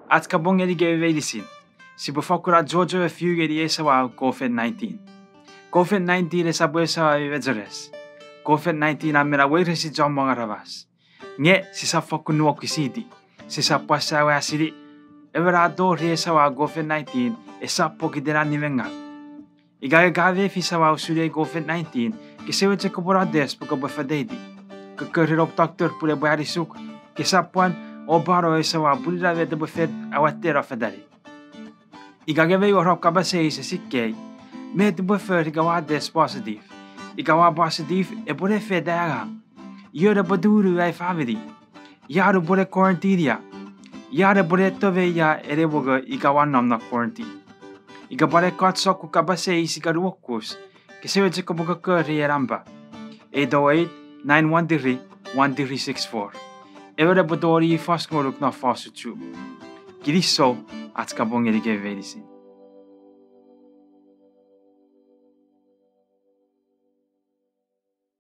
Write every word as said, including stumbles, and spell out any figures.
Ach kapong ngeni kemi meinisin. Sipwe fakkun achocho me fiu ngeni ei samau COVID nineteen. COVID nineteen esap ew samau mi mecheres. COVID nineteen a men aweiresi chommong aramas. Nge sisap fakkun nuokusiti. Sisap pwan sawasini. Emon a tori ei samau COVID nineteen esap pokiten an nimengau. Ika nge ka mefi samau usun ei COVID nineteen, kese chok kopwe no test pwe kopwe feteiti. Kokkori noum doctor pun epwe anisuk, kesap pwan opano ei samau pun ina met epwe fen awatteno fetani. Ika nge mei wor om kapas eis ese kei, met upwe fori ika ua test positive? Ika ua positive, epwe ne fet angang? Ion epwe tumunu ai famini? Ian upwe ne quarantine ia? Ian epwe ne to me ia ene mongo ika ua nom non quarantine? Ika pwan ekkoch sokkun kapas eis ika nuokus, kese chok kopwe kokkori ei nampa, eight oh eight, nine one three, one three six four. Emon epwe tongeni fos ngonuk non fosun Chuuk. Kinisou, ach kapong ngeni kemi meinisin.